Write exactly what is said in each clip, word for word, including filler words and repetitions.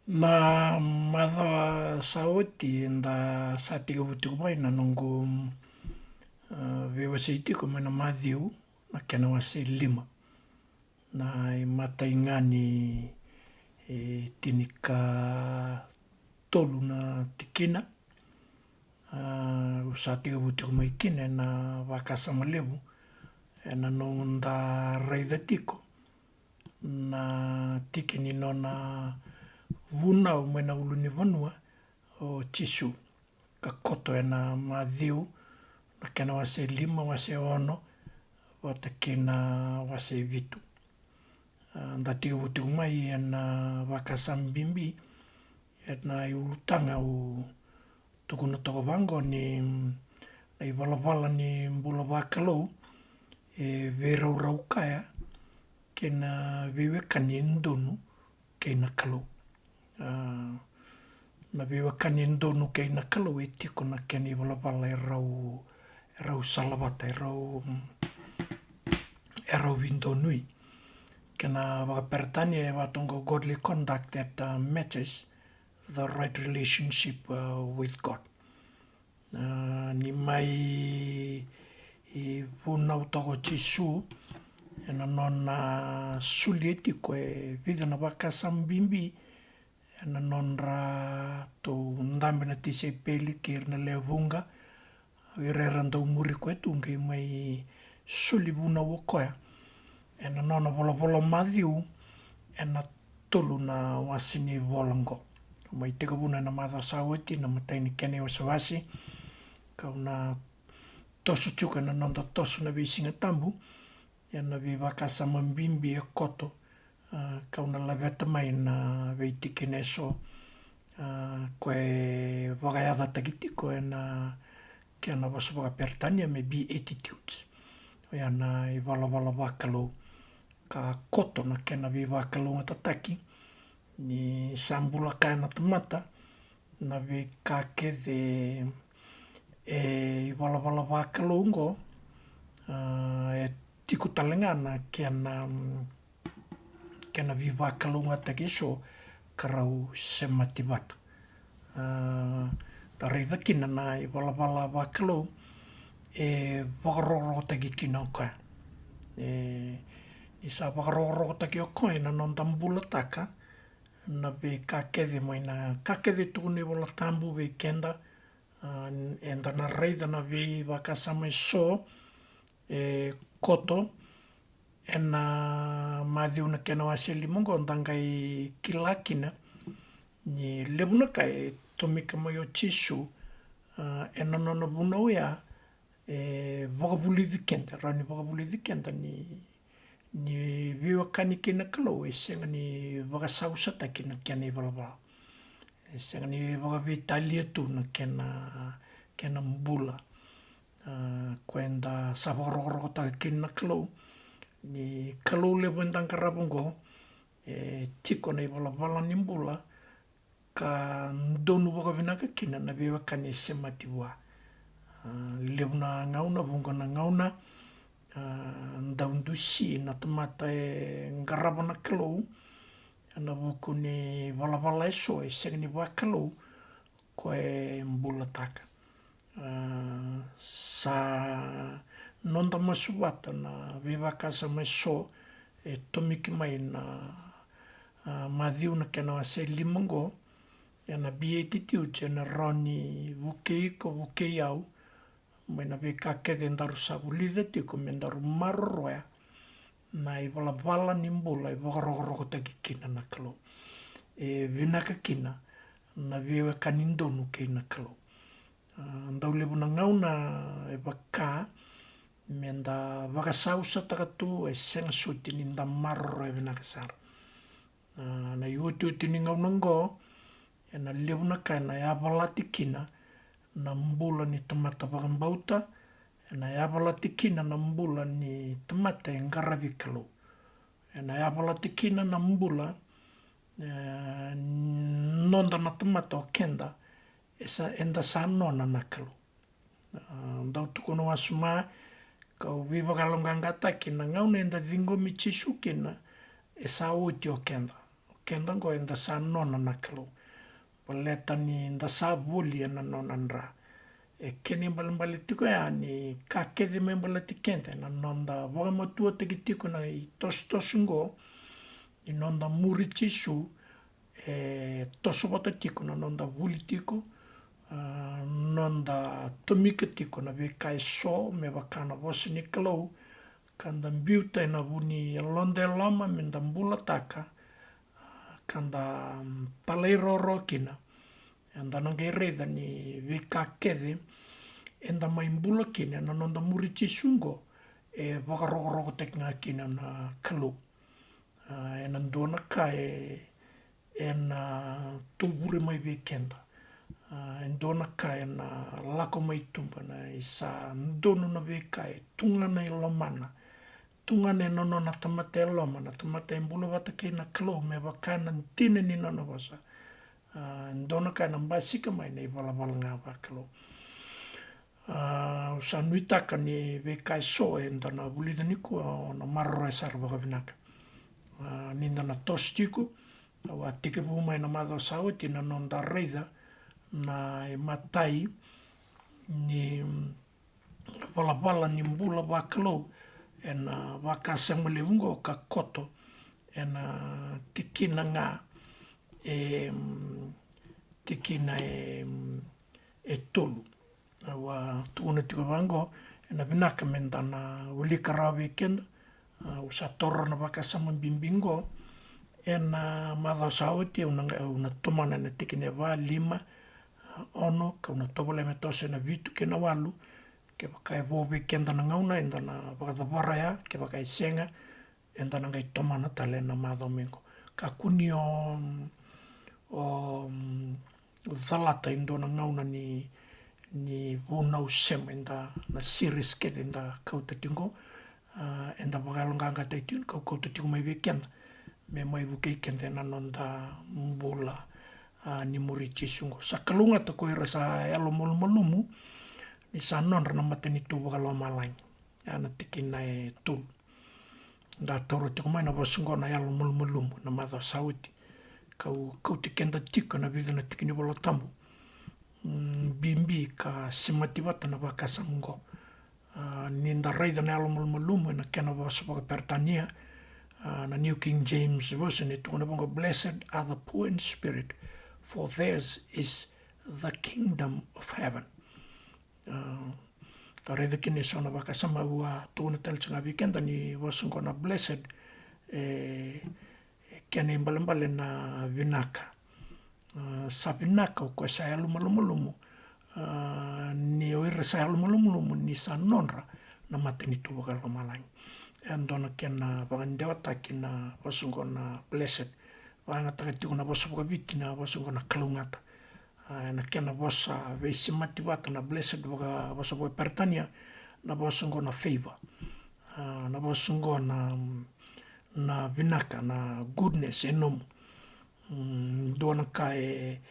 Na macawa sa oti eda sa tekivu tiko mai na noqu, a, veiwasei tiko mai na Maciu na kena wase lima. Na imatai ga ni, e, tinikatolu na tikina. A, au sa tekivu tiko mai kina ena vakasama levu ena noda raica tiko na tiki ni nona vunau mai na ulunivanua o Jisu, ka koto ena Maciu na kena wase lima, wase ono vata kei na wase vitu. A, da tekivu tiko mai ena vakasama bibi ena iulutaga au tukuna toka vaqo ni na ivalavala ni bula vakalou e veiraurau kaya kei na veiwekani e donu kei na Kalou. A, na veiwekani e donu kei na Kalou e tiko na kena ivalavala e rau, e rau salavata, e rau, e rau veidonui. Kena vakaperetania e vaka toka qo, godly conduct that, uh, matches the right relationship, uh, with God. A, ni mai, e, vunau toka o Jisu ena nona, a, solia tiko e vica na vakasama bibi ena nodratou dabe na tisaipeli kei ira na lewe vuqa, o ira era dau muri koya tu, qai mai soli vunau o koya ena nona volavola o Maciu ena tolu na wase ni vola qo. Mai tekivuna ena macawa sa oti na imatai ni kena iwasewase, kau na toso tiko ena noda toso na veisiga tabu ena veivakasama bibi e koto, a, kau na laveta mai na veitikina eso, a, koya e vakayacataki tiko ena kena vosa vakaperetania me Beatitudes. Oya na ivalavala vakalou ka koto na kena veivakalougatataki ni sa bula kaya na tamata na veika kece e ivalavala vakalou qo, a, e tiko tale ga na kena, kena veivakalougatataki eso ka rau semati vata. A, da raica kina na ivalavala vakalou e vakarokorokotaki kina o koya. E, ni sa vakarokorokotaki o koya ena noda bulataka na veika kece mai na ka kece e tukuna iVola Tabu vei keda, a, eda na raica na veivakasama eso e koto ena Maciu na kena wase lima qo, da qai kila kina ni levu na ka e tomika mai o Jisu, a, ena nona vunau oya, e vakavulici keda, rawa ni vakavulici keda ni, ni veiwekani kei na Kalou e sega ni vakasausataki na kena ivalavala. E sega ni vakaveitalia tu na kena, kena bula. A, koya eda sa vakarokorokotaka kina na Kalou, ni Kalou levu eda qarava oqo, e tiko na ivalavala ni bula ka donu vakavinaka kina na veiwekani e semati vua. A, levu na gauna, vuqa na gauna, a, dau dusi na tamata e qarava na Kalou ena vuku ni valavala eso e sega ni vakalou koya e bulataka. A, sa noda masu vata na veivakasama eso e tomiki mai na, a, Maciu na kena wase lima qo, ena Beatitudes, ena rawa ni vukei iko, vukei au mai na veika kece daru sa vulica tiko me daru maroroya na ivalavala ni bula e vakarokorokotaki kina na Kalou, e vinaka kina na veiwekani donu kei na Kalou. A, dau levu na gauna e vaka me da vakasausataka tu, e sega soti ni da maroroya vinaka sara. A, na iotioti ni gauna oqo, ena levu na ka ena yavalati kina na bula ni tamata vakabauta, ena yavalati kina na bula ni tamata e qaravi Kalou, ena yavalati kina na bula, e, noda na tamata o keda, e sa, eda sa nona na Kalou. A, dau tukuna wasoma, kau veivakayaloqaqataki, na gauna eda ciqomi Jisu kina, e sa oti o keda. O keda oqo eda sa nona na Kalou. Baleta ni da sa voli ena nona dra. E kena ibalebale tiko ya ni ka kece mai baleti keda ena noda vakamatuataki tiko na itosotoso oqo ni noda muri Jisu, e toso vata tiko na noda vuli tiko, ah, noda tomika tiko na veika eso me vaka na vosa ni Kalou, ka da biuta ena vu ni yaloda e loma me da bulataka, ah, ka da, mm, talairawarawa kina. Eda na qai raica ni veika kece eda mai bula kina ena noda muri Jisu oqo e vakarokorokotaki ga kina na Kalou. Ah, ena dua na ka e, ena tovure mai vei keda. Ah, e dua na ka ena lako mai tuba, na isa donu na veika e tu ga na ilomana. Tu ga na nona tamata e loma, na tamata e bula vata kei na Kalou, me vaka na dina ni nona vosa. Ah, e dua na ka ena basika mai na ivalavala ga vakalou. Ah, au sa nuitaka ni veika eso eda na vulica nikua o na maroroya sara vakavinaka. Ah, ni da na toso tiko, au a tekivu mai na macawa sa oti na noda raica na imatai ni valavala ni bula vakalou ena vakasama levu oqo ka koto ena tikina ga, em, tikina, em, e tolu. Au a tukuna tiko vaqo, ena vinaka me da na wilika rawa vei keda. Au sa taura na vakasama bibi qo ena macawa sa oti, au na, au na tomana ena tikina e va, lima, ono, kau na tovolea me toso ena vitu kei na walu. Kevaka e vo vei keda na gauna, eda na vakacavara ya, kevaka e sega, eda na qai tomana tale ena macawa mai qo. Kakua ni o, o, mm, calata e dua na gauna ni, ni vunau sema eda na series kece eda kauta tiko qo. Ah, eda vakayaloqaqataki tiko ni kau kauta tiko mai vei keda me mai vukei keda ena noda bula, ah, ni muri Jisu qo. Sa kalougata ko ira sa yalomalumalumu ni sa nodra na matanitu vakalomalagi. Ena tikina e tolu. Da taura tiko mai na vosa oqo na yalomalumalumu na macawa sa oti. Kau kauti keda tiko ena vica na tiki ni Vola Tabu, mm, bibi ka semati vata na vakasama oqo. Ah, ni da raica na yalomalumalumu ena kena vosa vakaperitania, ah, na New King James Version e tukuna vaqo, "Blessed are the poor in spirit, for theirs is the kingdom of heaven." Ah, da raica kina eso na vakasama, au a tukuna tale tiko ga vei keda ni vosa oqo na blessed, e, e kena ibalebale na vinaka. Ah, sa vinaka o koya sa yalomalumalumu, ah, ni o ira sa yalomalumalumu ni sa nodra na matanitu vakalomalagi. E dua na kena vakadewataki na vosa oqo na blessed. Vakayagataka tiko na vosa vakaviti na vosa oqo na kalougata. Ah, ena kena vosa veisemati vata na blessed, vaka, vosa vakaperitania, na vosa oqo na favor. Ah, na vosa oqo na, na vinaka, na goodness e nomu. Mm, dua na ka e,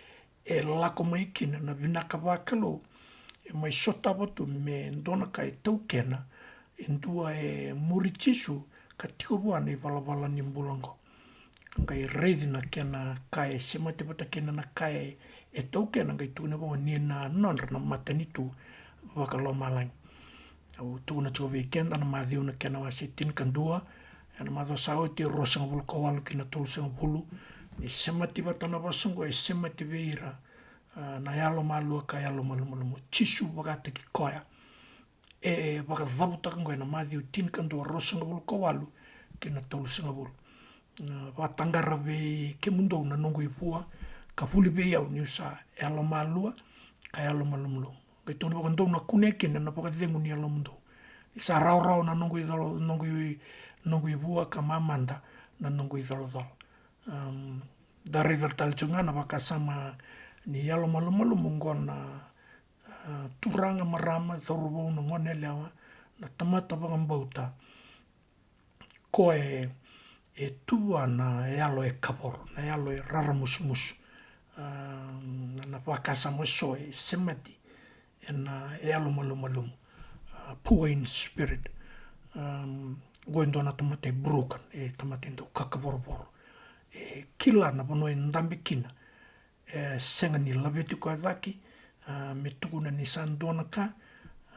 e lako mai kina na vinaka vakalou, e mai sotava tu me dua na ka e taukena e dua e muri Jisu ka tiko vua na ivalavala ni bula oqo. Qai raici na kena ka e semati vata kina na ka e taukena, qai tukuna vaqo ni na nodra na matanitu vakalomalagi. Au tukuna tiko vei keda na Maciu na kena wase tinikadua, ena macawa sa oti, ruasagavulu ka walu ki na tolusagavulu, ni semati vata na vosa oqo e semati vei ira, ah, na yalomalua ka yalomalumalumu. Jisu vakataki koya e vakacavutaka oqo ena Maciu tinikadua, ruasagavulu ka walu ki na tolusagavulu. Ah, vakataqara vei kemudou na noqu ivua, ka vuli vei au niu sa yalomalua ka yalomalumalumu. Qai tukuna vaqo, dou na kunea kina na vakacegu ni yalomudou, ni sa rawarawa na noqu icolo, noqu i, noqu ivua, ka mamada na noqu icolacola. Am, da raica tale tiko ga na vakasama ni yalomalumalumu oqo na, ah, turaga, marama, cauravou, na goneyalewa, na tamata vakabauta. Ko e, e tu vua na yalo e kavoro, na yalo e raramusumusu. Ah, na, na vakasama eso e semati ena yalomalumalumu. Ah, poor in spirit. Am, oqo e dua na tamata e broken, e tamata e dau kakavorovoro. E kila na vanua e dabe kina. E sega ni laveti koya cake, a, me tukuna ni sa dua na ka,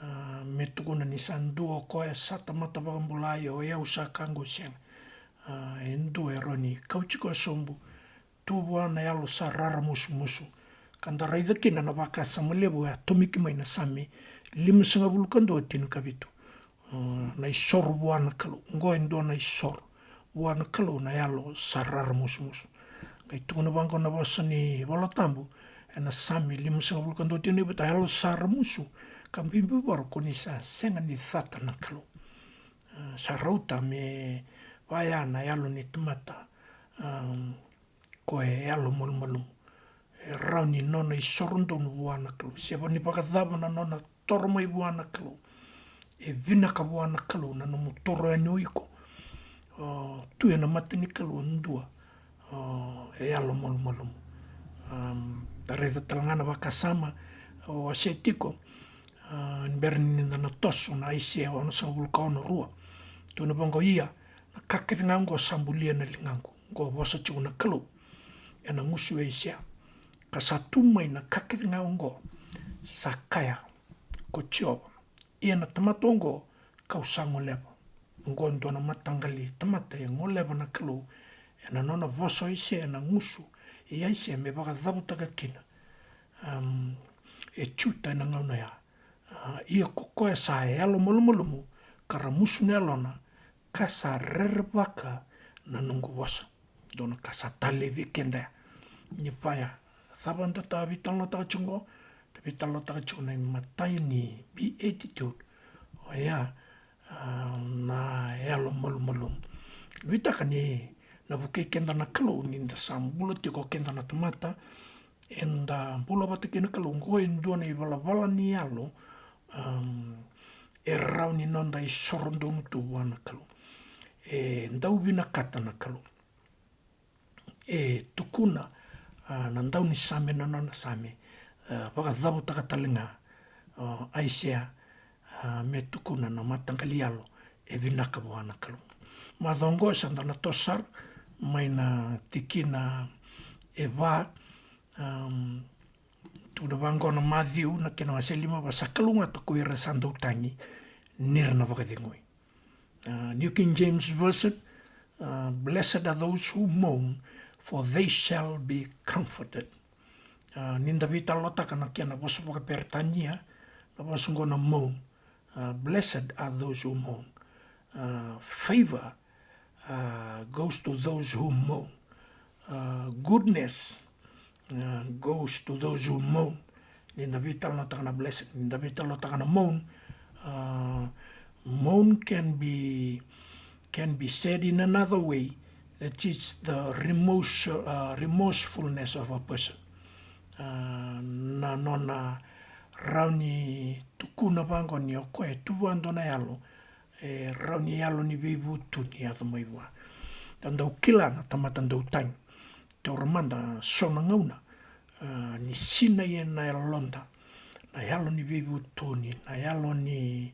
a, me tukuna ni sa dua o koya sa tamata vakabulai, o yau sa ka qo, sega. A, e dua e rawa ni kauti koya sobu, tu vua na yalo sa raramusumusu. Ka da raica kina na vakasama levu e a tomiki mai na Same limasagavulu ka dua, tinikavitu. A, na isoro vua na Kalou. Oqo e dua na isoro vua na Kalou, na yalo sa raramusumusu. Qai tukuna vaqo na vosa ni Vola Tabu ena Same limasagavulu ka dua, tinikavitu: A yalo sa ramusu ka bibivoro, ko ni sa sega ni cata na Kalou. A, sa rauta me vaya na yalo ni tamata, am, ko e yalo malumalumu. E rawa ni nona isoro donu vua na Kalou, se va ni vakacava na nona toro mai vua na Kalou, e vinaka vua na Kalou na nomu toro yani o iko. O, tu ena mata ni Kalou e dua, o, e yalo malumalumu. Am, da raica tale ga na vakasama o wasea tiko, a, ni bera ni da na toso na Aisea onosagavulu ka ono, rua. Tukuna vaqo: Ia, na ka kece ga oqo sa bulia na ligaqu, oqo vosa tiko na Kalou ena gusu i Aisea, ka sa tu mai na ka kece ga oqo, sa kaya ko Jiova. Ia na tamata oqo ka'u sa goleva. Oqo e dua na mataqali tamata e goleva na Kalou ena nona vosa o Aisea ena gusu i Aisea me vakacavutaka kina, am, e Juta ena gauna ya. A, ia ko koya sa yalo malumalumu ka ramusu na yalona, ka sa rerevaka na noqu vosa. Dua na ka sa talei vei keda ya. Ni vaya, cava da ta veitalanoataka tiko qo? Da veitalanoataka tiko na imatai ni beatitude. Oya, a, na yalo malumalumu. Nuitaka ni na vukei keda na Kalou ni da sa bula tiko o keda na tamata, eda bula vata kei na Kalou. Oqo e dua na ivalavala ni yalo, am, e rawa ni noda isoro donu tu vua na Kalou. E dau vinakata na Kalou. E tukuna, a, na daunisame na nona same, a, vakacavutaka tale ga, a, Aisea, a, me tukuna na mataqali yalo e vinaka vua na Kalou. Macawa oqo sa da na toso sara mai na tikina e va, am, tukuna vaqo na Maciu na kena wase lima: Va sa kalougata ko ira sa dau tagi, ni ra na vakacegui. A, New King James Version, a, Blessed are those who mourn, for they shall be comforted. A, ni da veitalanoataka na kena vosa vakaperitania na vosa oqo na mourn. A, blessed are those who mourn. A, favor, a, goes to those who mourn. A, goodness, a, goes to those who mourn. Ni da veitalanoataka na blessed, ni da veitalanoataka na mourn, a, mourn can be, can be said in another way, that is the remorse, a, remorsefulness of a person. A, na nona rawa ni tukuna vaqo ni o koya e tu vua dua na yalo, e rawa ni yalo ni veivutuni e yaco mai vua. Da dau kila na tamata dau tagi. Taura mada so na gauna, a, ni sinai ena yaloda na yalo ni veivutuni, na yalo ni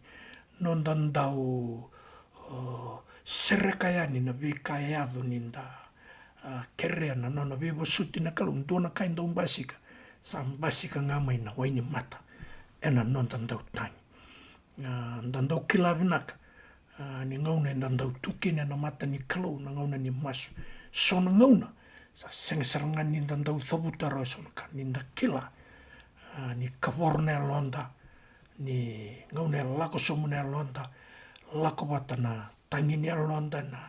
noda dau, o, sereka yani na veika e yaco ni da, a, kerea na nona veivosoti na Kalou. Dua na ka e dau basika, sa basika ga mai na wainimata ena noda dau tagi. A, da dau kila vinaka, a, ni gauna eda dau tu kina ena mata ni Kalou, na gauna ni masu. So na gauna sa sega sara ga ni da dau cavuta rawa e so na ka, ni da kila, a, ni kavoro na yaloda, ni gauna e lako sobu na yaloda, lako vata na tagi ni yaloda, na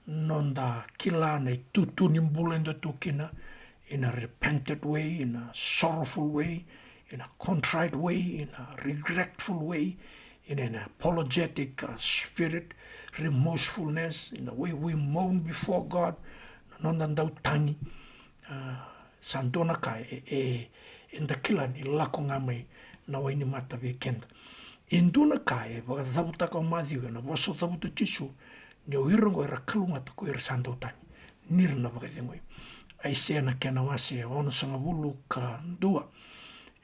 noda kila na itutu ni bula eda tu kina, in a repentant way, in a sorrowful way, in a contrite way, in a regretful way, in an apologetic, uh, spirit, remorsefulness, in the way we moan before God, na noda dau tagi. A, sa dua na ka e, e, eda kila ni lako ga mai na wainimata vei keda. E dua na ka e vakacavutaka o Maciu ena vosa cavuta o Jisu, ni o ira oqo era kalougata ko ira sa dau tagi, ni ra na vakacegui. Aisea na kena wase onosagavulu ka dua,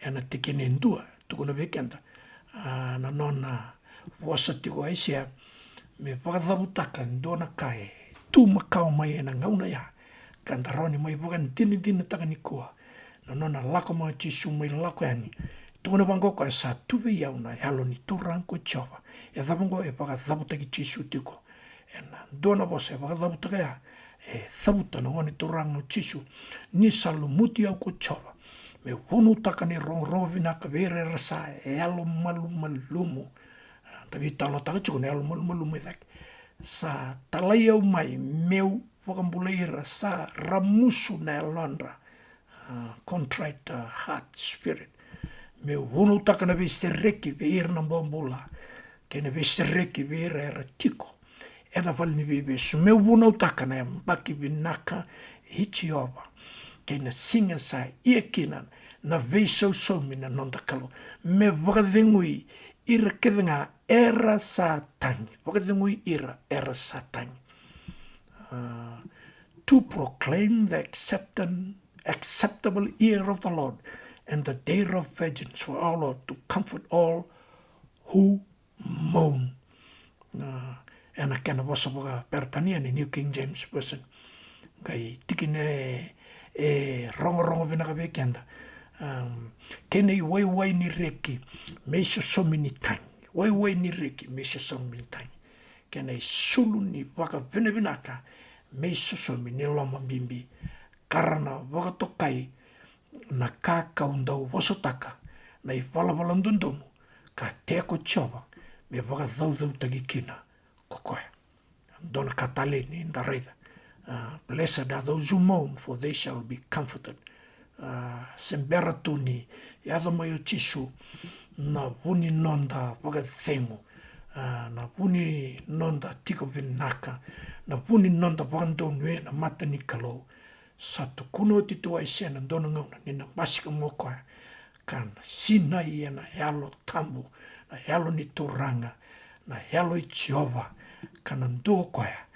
ena tikina e dua, tukuna vei keda, a, na nona vosa tiko o Aisea me vakacavutaka e dua na ka e tu makawa mai ena gauna ya, ka da rawa ni mai vakadinadinataka nikua na nona lako mai o Jisu mai lako yani. Tukuna vaqo o koya, sa tu vei au na Yalo ni Turaga ko Jiova. E cava oqo? E vakacavutaki Jisu tiko. Ena dua na vosa e vakacavutaka ya, e cavuta na Gone Turaga o Jisu. Ni sa lumuti au ko Jiova, meu vunautaka na irogorogo vinaka vei ira era sa yalomalumalumu. Da veitalanoataka tiko na yalomalumalumu e cake. Sa talai au mai meu vakabulai ira sa ramusu na yalodra, a, contrite, a, heart, spirit. Meu vunautaka na veisereki vei ira na bobula, kei na veisereki vei ira era tiko ena vale ni veivesu. Meu vunautaka na yabaki vinaka i Jiova, kei na siga sa ia kina na veisausaumi na noda Kalou. Me vakacegui ira kece ga era sa tagi. Vakacegui ira era sa tagi. A, to proclaim the acceptan-, acceptable year of the Lord and the day of vengeance for our Lord, to comfort all who moan. A, ena kena vosa vakaperitania ni New King James Version. Qai tikina e, e rogorogo vinaka vei keda. Am, kei na iwaiwai ni reki me isosomi ni tagi. Waiwai ni reki me isosomi ni tagi. Kei na isulu ni vakavinavinaka me isosomi ni lomabibi. Ka ra na vakatokai na ka kau dau vosataka, na ivalavala dodonu ka tea ko Jiova me vakacaucautaki kina ko koya. Dua na ka tale ni da raica. A, blessed are those who mourn, for they shall be comforted. A, se bera tu ni yaco mai o Jisu, na vu ni noda vakacegu, a, na vu ni noda tiko vinaka, na vu ni noda vakadonuya na mata ni Kalou. Sa tukuna oti tu o Aisea ena dua na gauna ni na basika mai o koya, ka na sinai ena Yalo Tabu, na Yalo ni Turaga, na Yalo i Jiova, ka na dua o koya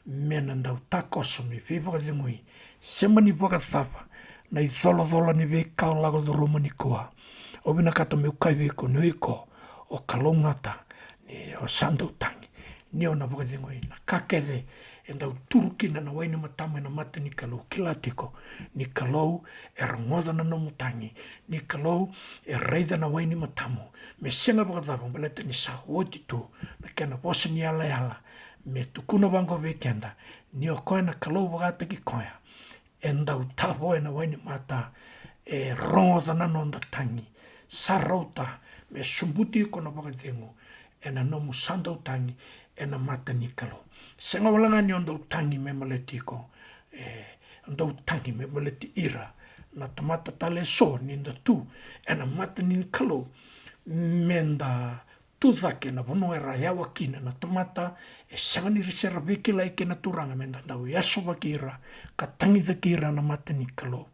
me na dau takoso me veivakacegui, se mani vakacava na icolacola ni veika o lako curuma nikua. Au vinakata meu kaya vei iko ni o iko o kalougata, ni o sa dau tagi, ni o na vakacegui. Na ka kece e dau turu kina na wai ni matamu ena mata ni Kalou, kila tiko ni Kalou e rogoca na nomu tagi, ni Kalou e raica na wai ni matamu. Me sega vakacava, baleta ni sa oti tu na kena vosa ni yalayala me tukuna vaqo vei keda, ni o koya na Kalou vakataki koya e dau tavo ena wai ni mata, e rogoca na noda tagi, sa rauta me sobuti iko na vakacegu ena nomu sa dau tagi ena mata ni Kalou. Sega wale ga ni o dau tagi me baleti iko, e, o dau tagi me baleti ira na tamata tale eso ni da tu ena mata ni Kalou, me da tu cake ena vanua era yawa kina na tamata e sega ni ra se ra veikilai kei na Turaga, me da dau yasovaki ira ka tagicaki ira na mata ni Kalou.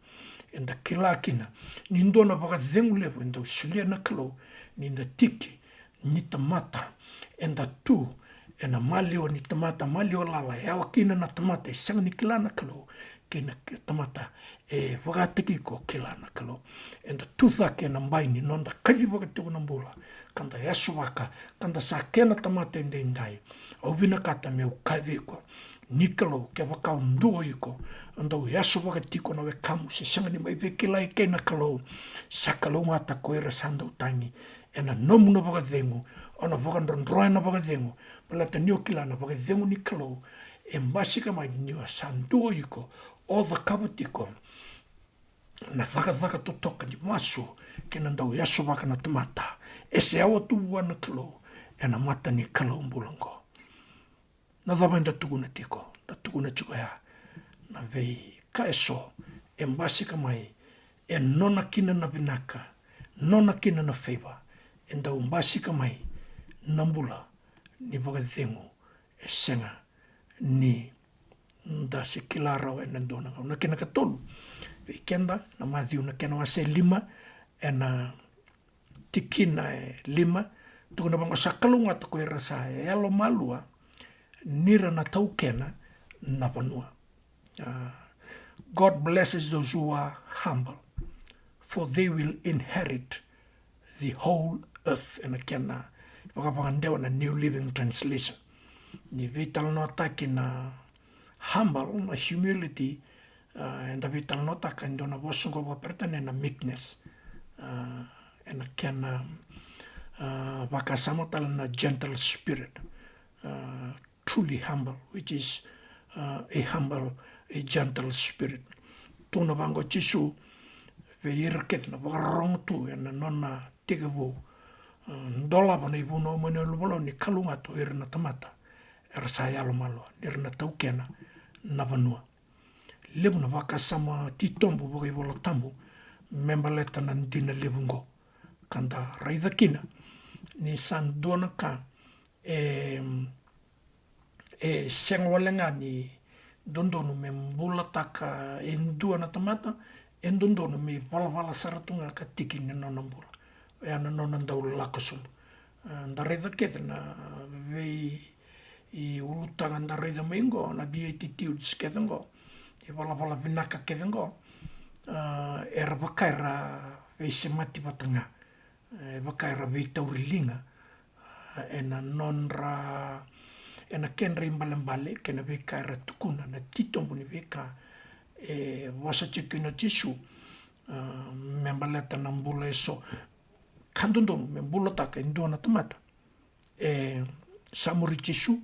Eda kila kina ni dua na vakacegu levu e dau solia na Kalou ni da tiki ni tamata eda tu ena maliwa ni tamata, maliwa lala, e yawa kina na tamata e sega ni kila na Kalou, kei na ke-, tamata e vakataki iko kila na Kalou. Eda tu cake ena bai ni noda kacivaka tiko na bula, ka da yasovaka, ka da sa kena tamata edaidai. Au vinakata meu kaya vei iko, ni Kalou, kevaka o dua o iko o dau yasovaka tiko na wekamu se sega ni mai veikilai kei na Kalou, sa kalougata ko ira sa dau tagi. Ena nomu na vakacegu, o na vakadrodroya na vakacegu, baleta ni o kila na vakacegu ni Kalou e basika mai ni o sa dua o iko o cakava tiko na cakacaka totoka ni masu kei na dau yasovaka na tamata e se yawa tu vua na Kalou ena mata ni Kalou bula oqo. Na cava eda tukuna tiko? Da tukuna tiko ya na veika eso e basika mai, e nona kina na vinaka, nona kina na favour, e dau basika mai na bula ni vakacegu e sega ni da se kila rawa ena dua na gauna. Na kena ikatolu vei keda, na Maciu na kena wase lima, ena tikina e lima, tukuna vaqo, sa kalougata ko ira sa yalomalua, ni ra na taukena na vanua. Ah, God blesses those who are humble, for they will inherit the whole earth. Ena kena vakavakadewa na New Living Translation. Ni veitalanoataki na humble, na humility, A, eda veitalanoataka e dua na vosa oqo vakaperitania na meekness. A, ena kena, a, vakasama tale na gentle spirit. A, truly humble, which is, a, a humble, a gentle spirit. Tukuna vaqo o Jisu vei ira kece na vakarorogo tu ena nona tekivu. A, dolava na ivunau mai na yalomalua ni kalougata o ira na tamata era sa yalomalua, ni ra na taukena na vanua. Levu na vakasama titobu vakaivolatabu me baleta na dina levu oqo. Ka da raica kina ni sa dua na ka e, e sega wale ga ni dodonu me bulataka e dua na tamata, e dodonu me ivalavala sara tu ga ka tiki ni nona bula. Oya na nona dau lako sobu. A, da raica kece na vei i ulutaga da raica mai oqo, na beatitudes kece oqo, ivalavala vinaka kece oqo, a, era vaka era veisemati vata ga, e vaka era veitauri liga, a, ena nodra, ena kedra ibalebale kei na veika era tukuna, na titobu ni veika e vosa tiko kina o Jisu, a, me baleta na bula eso. Ka dodonu me bulataka e dua na tamata e sa muri Jisu,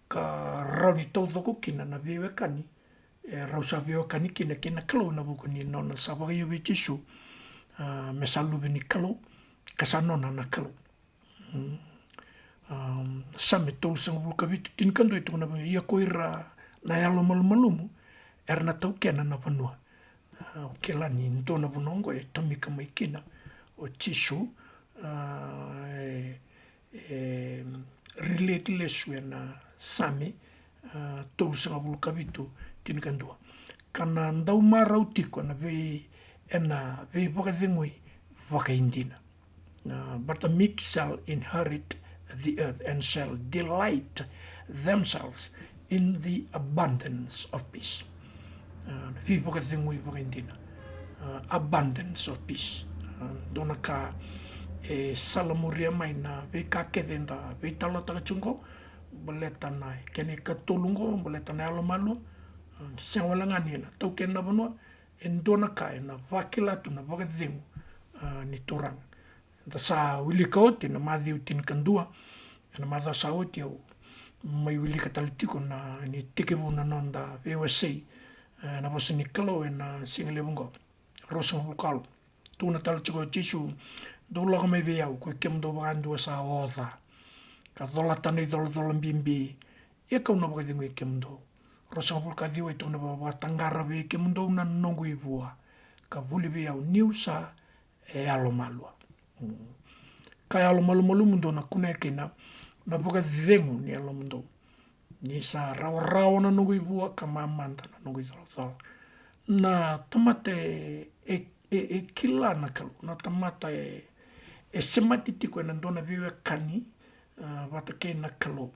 ka rawa ni taucoko kina na veiwekani, e rau sa veiwekani kina kei na Kalou ena vuku ni nona sa vakaio vei Jisu, a, me sa luve ni Kalou, ka sa nona na Kalou. Mm. A, Same tolusagavulu ka vitu, tinikadua e tukuna vaqo, ia ko ira na yalomalumalumu era na taukena na vanua. A, au kila ni dua na vanua oqo e tomika mai kina o Jisu, a, e, e relate lesu ena Same, a, tolusagavulu ka vitu, tinikadua. Ka na dau marau tiko ena vei, ena veivakacegui vakaidina. Uh, but the meek shall inherit the earth and shall delight themselves in the abundance of peace. Uh, veivakacegui vakaidina. Uh, abundance of peace. Uh, dua na ka e salamuria mai na veika kece eda veitalanoataka tiko oqo, baleta na kena ikatolu oqo, baleta na yalomalua. Uh, sega wale ga ni na taukena na vanua, e dua na ka ena vakila tu na vakacegu, a, ni Turaga. Da sa wilika oti na Maciu tinikadua, ena macawa sa oti au mai wilika tale tiko na ni tekivu na noda veiwasei, e, na vosa ni Kalou ena siga levu oqo. Ruasagavulu ka walu. Tukuna tale tiko o Jisu, dou lako mai vei au, koi kemudou vakadua sa oca ka colata na icolacola bibi, ia kau na vakacegui kemudou. Ruasagavulu ka ciwa e tukuna vaqo, vakataqara vei kemudou na noqu ivua ka vuli vei au niu sa yalomalua. Mm. Ka yalomalumalumu dou na kunea kina na vakacegu ni yalomudou. Ni sa rawarawa na noqu ivua ka mamada na noqu icolacola. Na tamata e, e, e, e kila na Kalou, na tamata e, e semati tiko ena dua na veiwekani, a, vata kei na Kalou.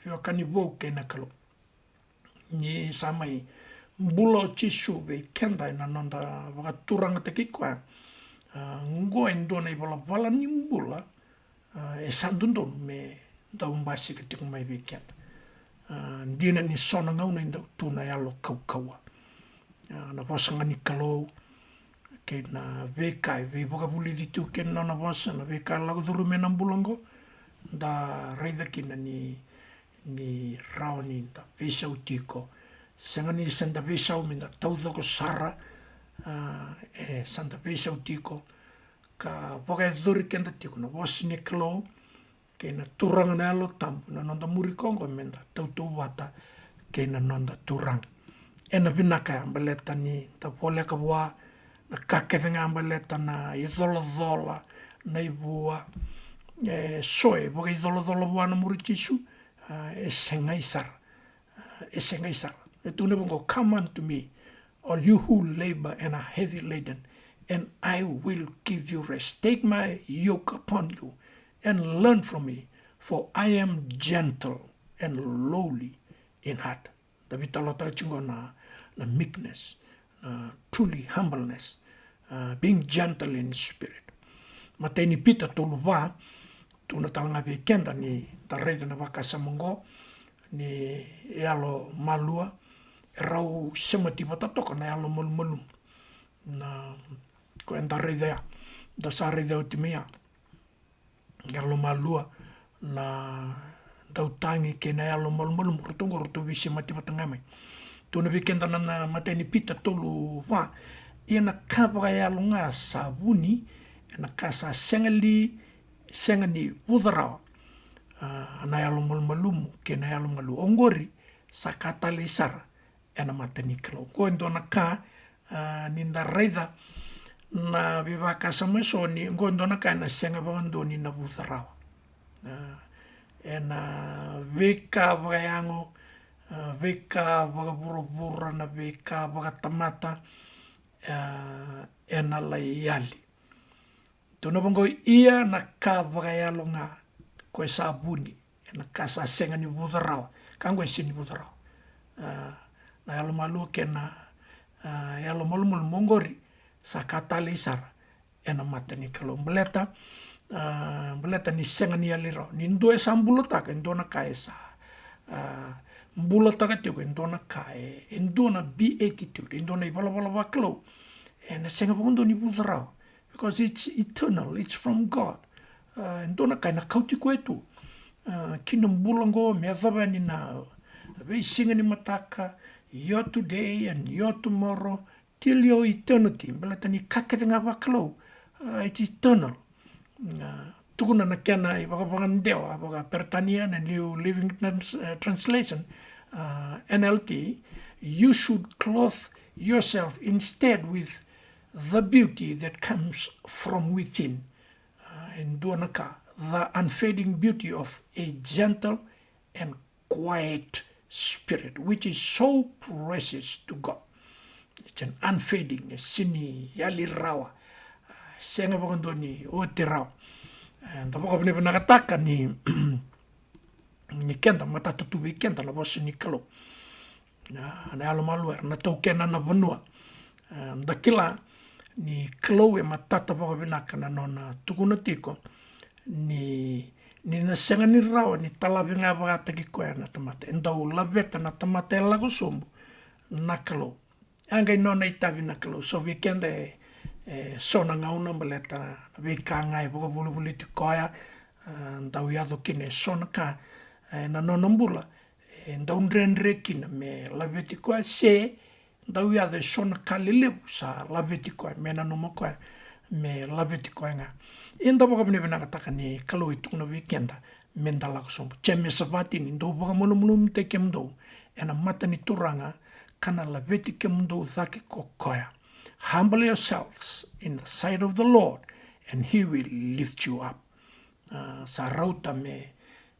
Veiwekani vou kei na Kalou. Ni sa mai bula o Jisu vei keda ena noda vakaturagataki koya. A, oqo e dua na ivalavala ni bula, a, e sa dodonu me dau basika tiko mai vei keda. A, dina ni so na gauna e dau tu na yalo kaukauwa. A, na vosa ga ni Kalou, kei na veika e veivakavulici tu kei na nona vosa, na veika e lako curuma ena bula oqo, da raica kina ni, ni rawa ni da veisau tiko. Sega ni sa da veisau me da taucoko sara, a, e sa da veisau tiko, ka vakayacori keda tiko na vosa ni Kalou, kei na Turaga na Yalo Tabu, na noda muri koya oqo me da tautauvata kei na noda Turaga. Ena vinaka ya baleta ni da voleka vua na ka kece ga baleta na icolacola, na ivua, e so e vakaicolacola vua na muri Jisu, a, e segai sara. E segai sara. E tukuna vaqo, come unto me, all you who labor and are heavy laden, and I will give you rest. Take my yoke upon you and learn from me, for I am gentle and lowly in heart. Da veitalanoataka tiko na, na meekness, na truly humbleness, a, being gentle in spirit. Matai ni Pita tolu va, tukuna tale ga vei keda ni da raica na vakasama oqo ni yalomalua, rau semati vata toka na yalo malumalumu. Na, ko eda raica ya, da sa raica oti mai ya. Yalomalua, na dautagi kei na yalo malumalumu, ratou qo ratou veisemati vata ga mai. Tukuna vei keda na, na imatai ni Pita tolu va: Ia na ka vakayalo ga sa vuni, ena ka sa sega li, sega ni vuca rawa, a, na yalo malumalumu kei na yalo malua. Oqori sa ka talei sara ena mata ni Kalou. Qo e dua na ka, a, ni da raica na veivakasama eso ni qo e dua na ka ena sega vakadua ni na vuca rawa. A, ena veika vakayago, a, veika vakavuravura, na veika vakatamata, a, ena lai yali. Tukuna vaqo: Ia na ka vakayalo ga ko e sa vuni, ena ka sa sega ni vuca rawa. Ka qo e sega ni vuca rawa. A, na yalomalua kei na, a, yalo malumalumu, oqori sa ka talei sara ena mata ni Kalou. Baleta, a, baleta ni sega ni yali rawa. Ni dua e sa bulataka e dua na ka e sa, a, bulataka tiko e dua na ka e, e dua na beatitude, e dua na ivalavala vakalou, ena sega vakadua ni vuca rawa. Because it's eternal, it's from God. A, e dua na ka ena kauti koya tu, a, ki na bula qo me yacova yani na veisiga ni mataka, your today and your tomorrow, till your eternity. Baleta ni ka kece ga vakalou, a, it's eternal. A, tukuna na kena ivakavakadewa vakaperitania na New Living Trans-, a, Translation, a, N L T: You should clothe yourself instead with the beauty that comes from within. A, e dua na ka, the unfading beauty of a gentle and quiet spirit, which is so precious to God. It's an unfading, e sega ni yali rawa, a, sega vakadua ni oti rawa. E, da vakavinavinakataka ni, ni keda, matata tu vei keda na vosa ni Kalou. A, na yalomalua era na taukena na vanua. A, da kila ni Kalou e matata vakavinaka na nona tukuna tiko ni, ni na sega ni rawa ni talavi ga vakataki koya na tamata. E dau laveta na tamata e lako sobu na Kalou. A, qai nona itavi na Kalou. So vei keda e, e so na gauna baleta na veika ga e vakavolivoliti koya, a, dau yaco kina e so na ka, e, na nona bula, e dau dredre kina me laveti koya, se dau yaco e so na ka lelevu sa laveti koya, me nanuma koya me laveti koya ga. Ia da vakavinavinakataka ni Kalou e tukuna vei keda me da lako sobu. Jemesa va tini: Dou vakamalumalumutaki kemudou ena mata ni Turaga, ka na laveti kemudou cake ko koya. Humble yourselves in the sight of the Lord, and he will lift you up. A, sa rauta me,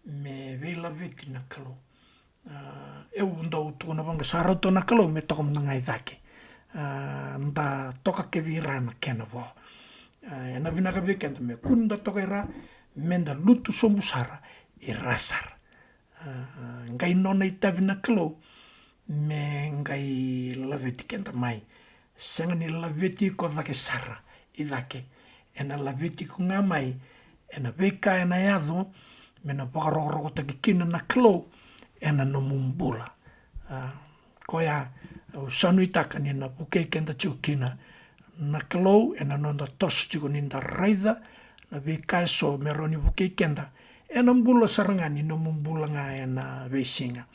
me veilaveti na Kalou. A, au dau tukuna vaqo, sa rauta na Kalou me toka mada ga i cake. A, da toka kece i ra na kena vo. A, ena vinaka vei keda me kua ni da toka i ra, me da lutu sobu sara i ra sara. A, qai nona itavi na Kalou me qai laveti keda mai. Sega ni laveti iko cake sara i cake. Ena laveti iko ga mai ena veika ena yaco me na vakarokorokotaki kina na Kalou ena nomu bula. A, koya au sa nuitaka ni na vukei keda tiko kina na Kalou ena noda toso tiko ni da raica na veika eso me rawa ni vukei keda ena bula sara ga ni nomu bula ga ena veisiga.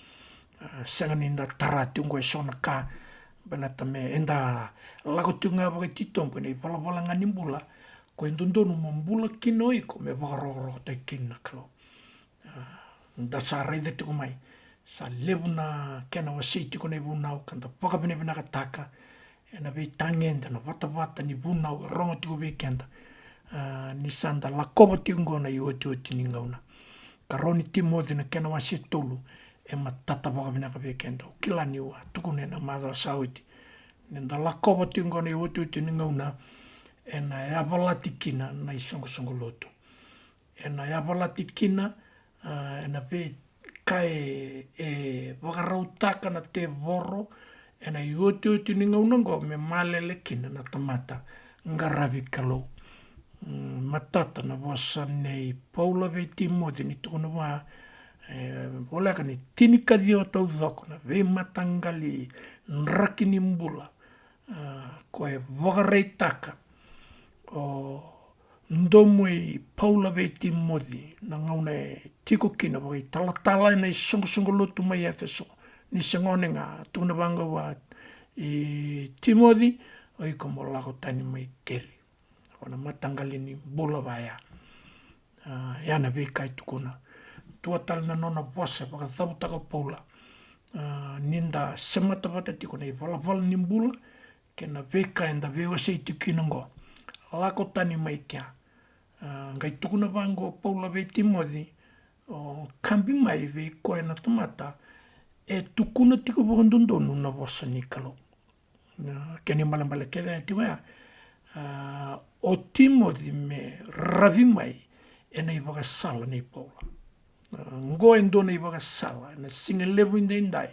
A, sega ni da tara tiko qo e so na ka, baleta me eda lako tiko ga vakaititobu ena ivalavala ga ni bula, ko e dodonu mo bula kina o iko me vakarokorokotaki kina na Kalou. A, da sa raica tiko mai, sa levu na kena wasei tiko na ivunau, ka da vakavinavinakataka ena veitagede, na vatavata ni vunau e rogo tiko vei keda. A, ni sa da lakova tiko qo na iotioti ni gauna. Karua ni Timoci na kena wase tolu, e matata vakavinaka vei keda. Au kila niu a tukuna ena macawa sa oti, ni da lakova tiko qo na iotioti ni gauna, ena yavalati kina na isoqosoqo lotu. Ena yavalati kina, a, ena veika e, e vakarautaka na tevoro ena iotioti ni gauna oqo me malele kina na tamata qaravi Kalou. Mm, matata na vosa nei Paula vei Timoci ni tukuna vua, E voleka ni tinikaciwa taucoko na veimataqali draki ni bula, a, ko e vakaraitaka o domo i Paula vei Timoci na gauna e tiko kina vakaitalatala ena isoqosoqo lotu mai Efeso. Ni se gone ga, tukuna vaqo vua i Timoci, o iko mo lako tani mai keri. O na mataqali ni bula vaya. A, ia na veika e tukuna. Dua tale na nona vosa e vakacavutaka o Paula. A, ni da semata vata tiko na ivalavala ni bula kei na veika eda veiwasei tiko kina oqo. Lako tani mai kea. A, qai tukuna vaqo o Paula vei Timoci, o kabi mai vei koya na tamata e tukuna tiko vakadodonu na vosa ni Kalou. A, kena ibalebale kece ya tiko ya, a, o Timoci me ravi mai ena ivakasala nei Paula. A, qo e dua na ivakasala ena siga levu edaidai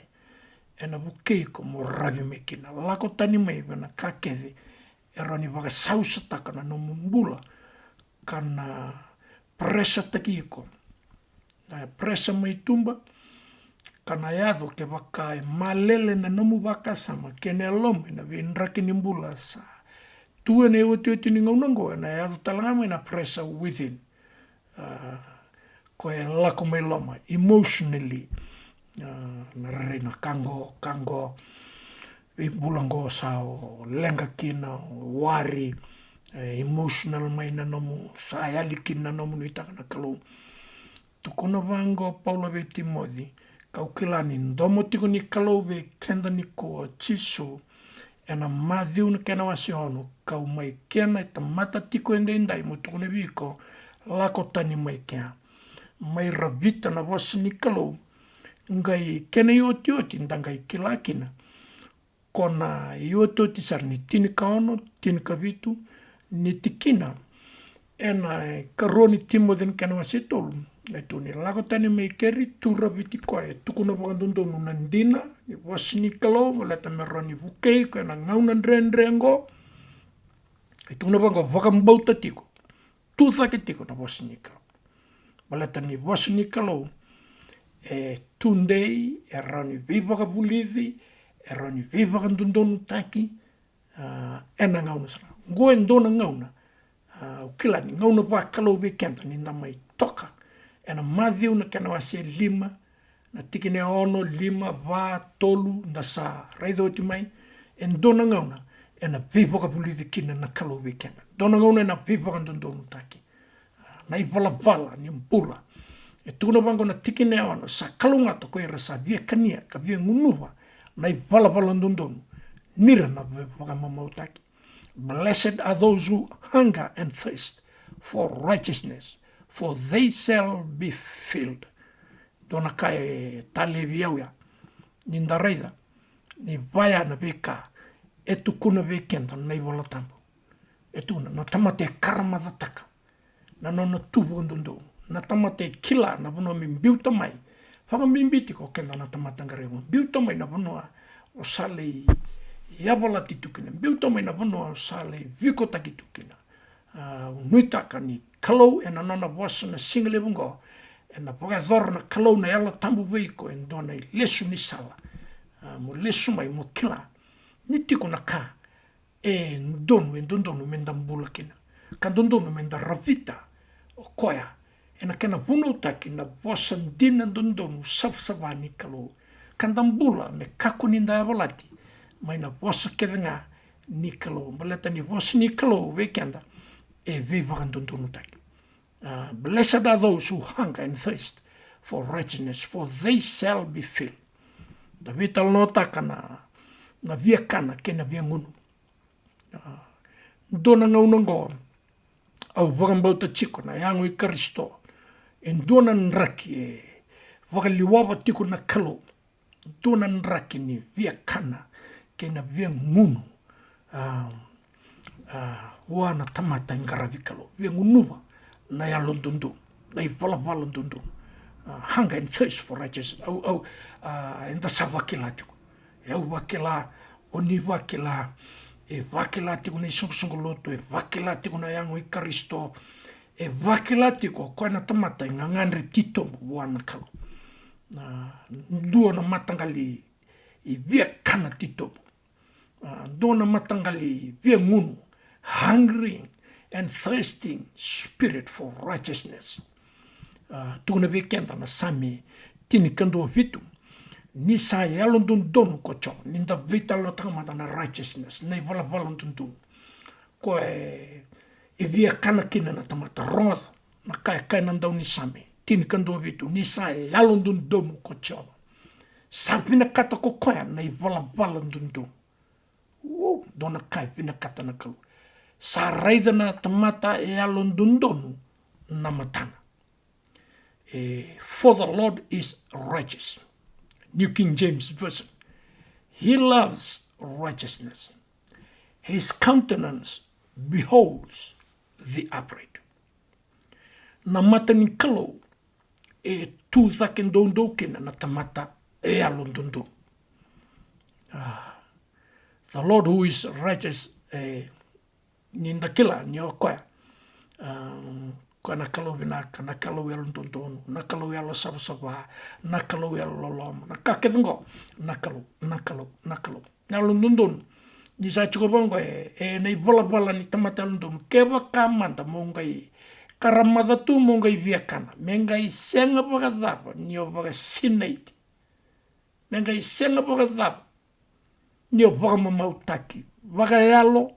ena vukei iko mo ravi mai kina. Lako tani mai vei na ka kece e rawa ni vakasausataka na nomu bula ka na presataki iko. Na presa mai tuba ka na yaco kevaka e malele na nomu vakasama kei na yalomu ena veidraki ni bula sa tu ena iotioti ni gauna oqo, ena yaco tale ga mai na pressure within. A, ko e lako mai loma, emotionally. A, na rairai na ka qo, ka qo. Veibula qo sa o leqa kina, o wari, e, emotional mai na nomu, sa yali kina na nomu nuitaka na Kalou. Tukuna vaqo o Paula vei Timoci, kau kila ni domo tiko ni Kalou vei keda nikua, Jisu, ena Maciu na kena wase ono, kau mai kena e tamata tiko edaidai mo tukuna vei iko, lako tani mai kea. Mai ravita na vosa ni Kalou, qai kena iotioti da qai kila kina. Ko na iotioti sara ni tinikaono, tinikavitu ni tikina ena ikarua ni Timoci na kena wase tolu. E tu ni lako tani mai keri, tu raviti koya, e tukuna vakadodonu na dina ni vosa ni Kalou, baleta me rawa ni vukei iko ena gauna dredre oqo. E tukuna vaqo, vakabauta tiko, tu cake tiko na vosa ni Kalou. Baleta ni vosa ni Kalou e tudei, e rawa ni veivakavulici, e rawa ni veivakadodonutaki, a, ena gauna sara. Qo e dua na gauna, a, au kila ni gauna vakalou vei keda ni da mai toka ena Maciu na kena wase lima, na tikina e ono, lima, va, tolu, da sa raica oti mai. E dua na gauna ena veivakavulici kina na Kalou vei keda. Dua na gauna ena veivakadodonutaki na ivalavala ni bula. E tukuna vaqo na tikina e ono, sa kalougata ko ira sa via kania ka via gunuva na ivalavala dodonu, ni ra na vakamamautaki. Blessed are those who hunger and thirst for righteousness, for they shall be filled. Dua na ka e talevi au ya ni da raica ni vaya na veika e tukuna vei keda na iVola Tabu. E tukuna na tamata e karamacataka na nona tu vakadodonu, na tamata e kila na vanua me biuta mai. Vakabibi tiko o keda na tamata qaravi, biuta mai na vanua o sa lai yavalati tu kina, biuta mai na vanua o sa lai vikotaki tu kina. A, au nuitaka ni Kalou ena nona vosa na siga levu oqo, ena vakayacora na Kalou na Yalo Tabu vei iko e dua na ilesu ni sala. A, mo lesu mai mo kila ni tiko na ka e donu, e dodonu me da bula kina, ka dodonu me da ravita o koya ena kena vunautaki na vosa dina dodonu savasava ni Kalou, ka da bula me kakua ni da yavalati mai na vosa kece ga ni Kalou, baleta ni vosa ni Kalou vei keda e veivakadodonutaki. A, blessed are those who hunger and thirst for righteousness, for they shall be filled. Da veitalanoataka na, na viakana kei na viagunu. A, dua na gauna oqo au vakabauta tiko na yago i Karisito e dua na draki e vakaliwava tiko na Kalou, dua na draki ni viakana kei na viagunu, a, a, vua na tamata e qaravi Kalou, viagunuva na yalododonu, na ivalavala dodonu. A, hunger and thirst for righteousness. Au, au, a, eda sa vakila tiko. E au vakila, o ni vakila, e vakila tiko na isoqosoqo lotu, e vakila tiko na yago i Karisito, e vakila tiko o koya na tamata e gagadre titobu vua na Kalou. A, dua na mataqali i via kana titobu. A, dua na mataqali i via gunu, hungering and thirsting spirit for righteousness. A, tukuna vei keda na Same tinikadua vitu, ni sa yalododonu ko Jiova, ni da veitalanoataka mada na righteousness, na ivalavala dodonu. Ko e, e via kana kina na tamata, rogoca na ka e kaya na daunisame tinikadua vitu, ni sa yalododonu ko Jiova. Sa vinakata ko koya na ivalavala dodonu. Uou, dua na ka e vinakata na Kalou. Sa raica na tamata e yalododonu na matana. E, for the Lord is righteous. New King James Version. He loves righteousness. His countenance beholds the upright. Na mata ni Kalou e tu cake doudou kina na tamata e yalododonu. Ah, the Lord who is righteous, e, ni da kila ni o koya, ah, koya na Kalou vinaka, na Kalou yalododonu, na Kalou yalosavasava, na Kalou yalololoma, na ka kece qo, na Kalou, na Kalou, na Kalou yalododonu. Ni sa tiko vaqo e, e na ivalavala ni tamata yalododonu, kevaka mada mo qai karamaca tu, mo qai via kana, me qai sega vakacava ni o vakasinaiti, me qai sega vakacava ni o vakamamautaki vakayalo,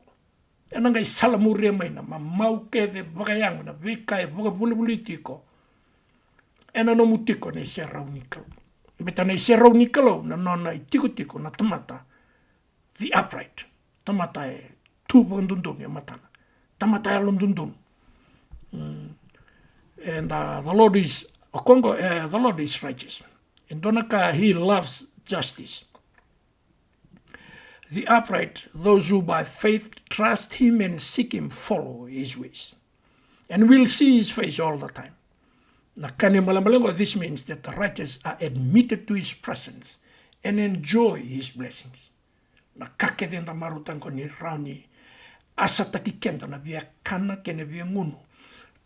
ena qai salamuria mai na mamau kece vakayago, na veika e vakavolivoliti iko ena nomu tiko na iserau ni Kalou. Beta na iserau ni Kalou, na nona itikotiko na tamata, the upright. Tamata e tu vakadodonu e matana. Tamata yalododonu. Mm. And, uh, the Lord is, o koya qo, e, the Lord is righteous. E dua na ka, he loves justice. The upright, those who by faith trust him and seek him, follow his ways and will see his face all the time. Na ka ni malamala qo, this means that the righteous are admitted to his presence and enjoy his blessings. Na ka kece eda marautaka qo ni rawa ni asataki keda na via kana kei na via gunu.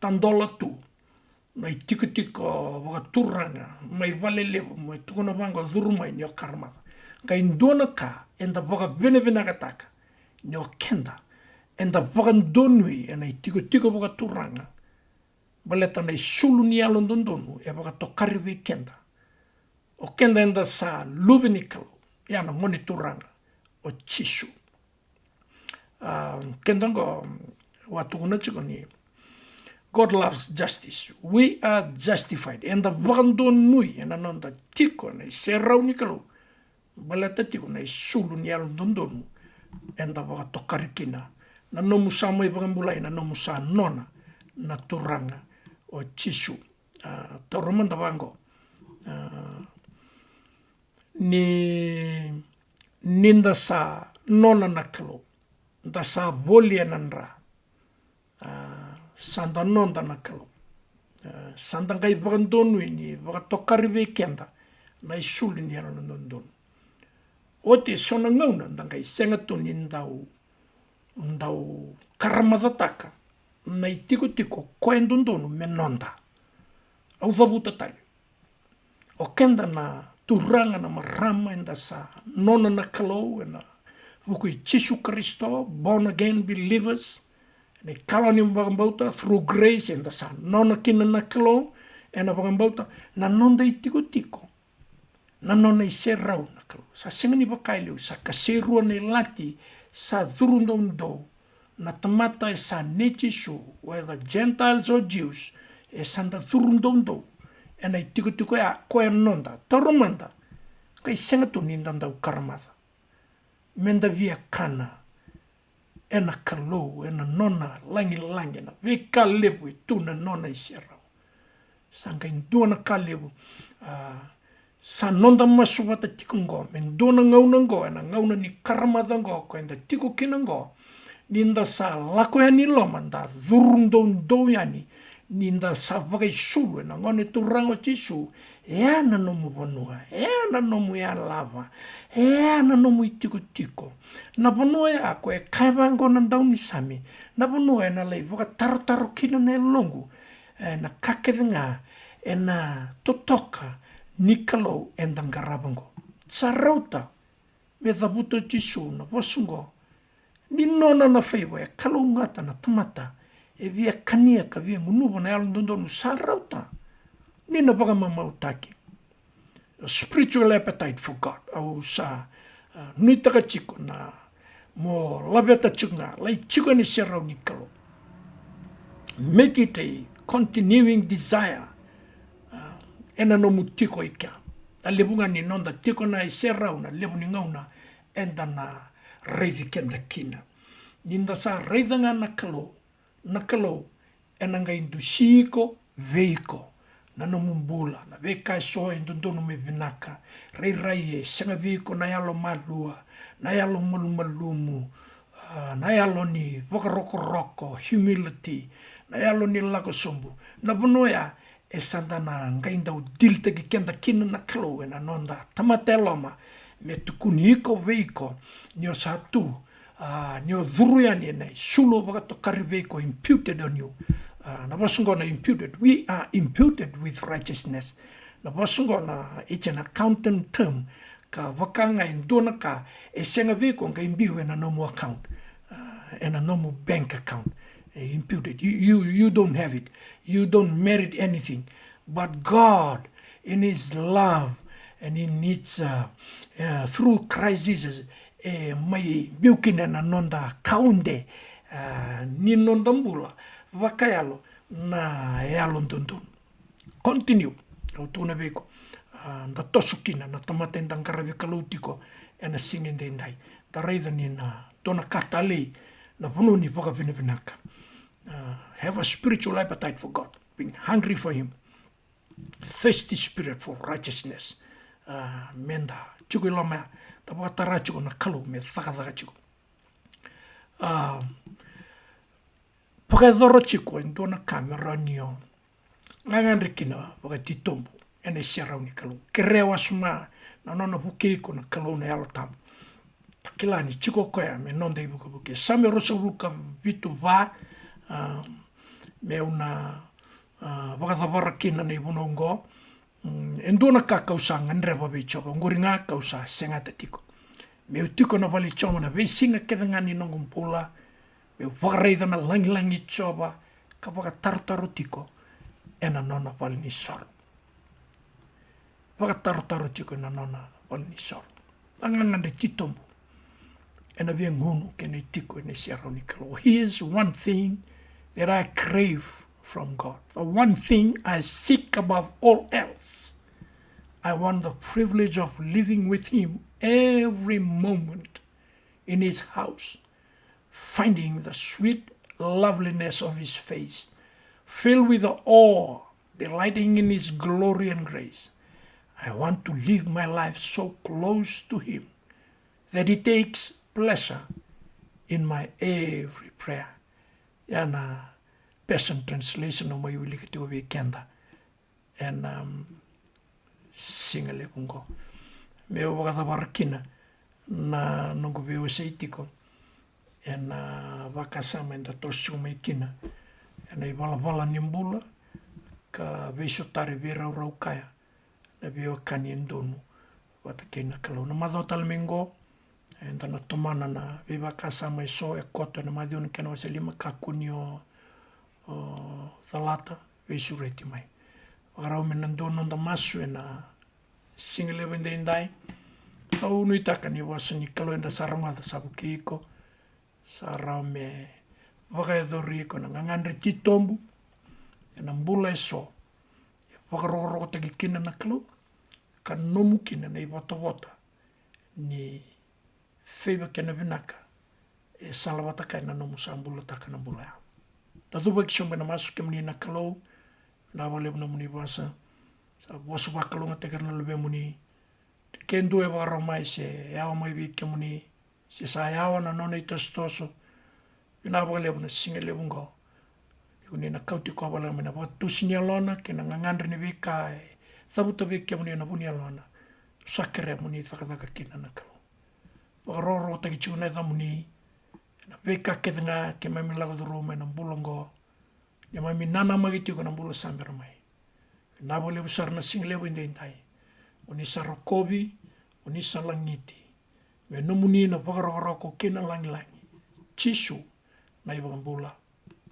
Tadola tu na itikotiko vakaturaga mai valelevu, me tukuna vaqo, curu mai ni o karamaca. Qai dua na ka eda vakavinavinakataka, ni o keda eda vakadonui ena itikotiko vakaturaga. Baleta na isulu ni yalododonu e vakatokari vei keda. O keda eda sa luve ni Kalou, ia na Gone Turaga o Jisu. Ah, keda qo, au a tukuna tiko ni God loves justice. We are justified. Eda vakadonui ena noda tiko ena iserau ni Kalou. Baleta tiko na isulu ni yalododonu eda vakatokari kina. Na nomu sa mai vakabulai, na nomu sa nona na Turaga o Jisu. Ah, taura mada vaqo. Ah, ni, ni da sa nona na Kalou, da sa voli ena dra. Ah, sa da noda na Kalou. Ah, sa da qai vakadonui ni vakatokari vei keda na isulu ni yalododonu. Oti eso na gauna da qai sega tu ni dau, dau karamacataka na itikotiko ko e dodonu me noda. Au cavuta tale. O keda na turaga, na marama, eda sa nona na Kalou ena vuku i Jisu Karisito, born again believers, ena ikalawa ni vakabauta, through grace, eda sa nona kina na Kalou ena vakabauta. Na noda itikotiko, na nona iserau na Kalou. Sa sega ni vaka e liu, sa kasei rua na ilati, sa curu doudou na tamata e sa nei Jisu, whether Gentiles or Jews, e sa da curu doudou ena itikotiko ya ko e noda. Taura mada, qai sega tu ni da dau karamaca me da via kana ena Kalou, ena nona lagilagi, ena veika levu e tu na nona iserau. Sa qai dua na ka levu, ah, sa noda masu vata tiko qo, me dua na gauna qo, ena gauna ni karamaca qo ko eda tiko kina qo, ni da sa lako yani i loma, da curu doudou yani, ni da sa vakaisulu ena Gone Turaga o Jisu. E a na nomu vanua, e a na nomu yalava, e a na nomu itikotiko. Na vanua ya ko e kaya vaqo na daunisame, na vanua ena lai vakatarotaro kina na yaloqu, ena ka kece ga ena totoka ni Kalou eda qarava oqo. Sa rauta me cavuta o Jisu na vosa oqo. Ni nona na favour, e kalougata na tamata e via kania ka via gunuva na yalododonu, sa rauta ni na vakamamautaki. Spiritual appetite for God. Au sa, ah, nuitaka tiko na mo laveta tiko ga, lai tiko ena iserau ni Kalou. Make it a continuing desire, ah, ena nomu tiko i kea. Na levu ga ni noda tiko na iserau, na levu ni gauna eda na raici keda kina. Ni da sa raica ga na Kalou, na Kalou ena qai dusi iko vei iko na nomu bula, na veika eso e dodonu me vinaka. Rairai e sega vei iko na yalo malua, na yalo malumalumu, ah, na yalo ni vakarokoroko, humility, na yalo ni lako sobu. Na vanua oya e sa da na qai dau dilitaki keda kina na Kalou ena noda tamata e loma, me tukuni iko vei iko ni o sa tu, ah, ni o curu yani ena isulu vakatokari vei iko, imputed on you. Ah, na vosa oqo na imputed, we are imputed with righteousness. Na vosa oqo na, it's an accountant term, ka vaka ga e dua na ka e sega vei iko qai biu ena nomu account, ah, ena nomu bank account. Eh, imputed. You, you, you don't have it. You don't merit anything. But God, in his love and in its, uh, uh, through Christ Jesus, e mai biu kina na noda kaunde, uh, ni noda bula vakayalo na yalododonu. Continue. Au tukuna vei iko, ah, da toso kina na tamata eda qaravi Kalou tiko ena siga edaidai. Da raica ni na dua na ka talei na vanua ni vakavinavinaka. Ah, have a spiritual appetite for God, being hungry for him, thirsty spirit for righteousness. Ah, meda tiko i loma ya, da vakatara tiko na Kalou me cakacaka tiko. Ah, vakayacora tiko e dua na ka me rawa ni o gagadre kina vakatitobu ena iserau ni Kalou. Kerea wasoma na nona vukei iko na Kalou na Yalo Tabu. Da kila ni tiko o koya me noda ivukevuke. Same ruasagavulu ka vitu, va, ah, meu na, ah, vakacavara kina na ivunau oqo. Mm, e dua na ka kau sa gadreva vei Jiova, oqori ga kau sa segata tiko. Meu tiko na vale i Jiova na veisiga kece ga ni noqu bula, meu vakaraica na lagilagi i Jiova, ka vakatarotaro tiko ena nona valenisoro. Vakatarotaro tiko ena nona valenisoro. Da gagadre titobu ena veigunu kei na itiko ena iserau ni Kalou. Here's one thing that I crave from God. The one thing I seek above all else. I want the privilege of living with him every moment in his house, finding the sweet loveliness of his face, filled with awe, delighting in his glory and grace. I want to live my life so close to him that he takes pleasure in my every prayer. Ya na Passion Translation au mai wilika tiko vei keda ena, um, siga levu oqo. Meu vakacavara kina na noqu veiwasei tiko ena vakasama eda toso tiko mai kina ena ivalavala ni bula ka veisotari, veiraurau kaya na veiwekani e donu vata kei na Kalou. Na macawa tale mai oqo, eda na tomana na veivakasama eso e koto ena Maciu na kena wase lima, kakua ni o, o calata, veisureti mai. Vakarau me na dua noda masu ena siga levu edaidai. Au nuitaka ni vosa ni Kalou eda sa rogoca sa vukei iko, sa rawa me vakayacori iko na gagadre titobu ena bula eso e vakarokorokotaki kina na Kalou, ka nomu kina na ivotavota ni favor kei na vinaka e salavata kaya na nomu sa bulataka na bula ya. Da cuvaki sobu ena masu. Kemuni na Kalou, vinaka vakalevu nomuni vosa. Sa vosa vakalougatataki ira na luvemuni. Ke dua e vakarau mai se yawa mai vei kemuni, se sa yawa na nona itosotoso, vinaka vakalevu na siga levu oqo ni ko ni na kauti koya vakalevu mai na vakatusi ni yalona kei na gagadre ni veika e cavuta vei kemuni ena vu ni yalona. Sa kerea mo ni cakacaka kina na Kalou. Vakarokorokotaki tiko na yacamuni ena veika kece ga keimami lako curuma ena bula oqo. Neimami nanamaki tiko na bula sa bera mai. Vinaka vakalevu sara na siga levu edaidai. O ni sa rokovi, o ni sa lagiti. Me nomuni na vakarokoroko kei na lagilagi. Jisu na iVakabula.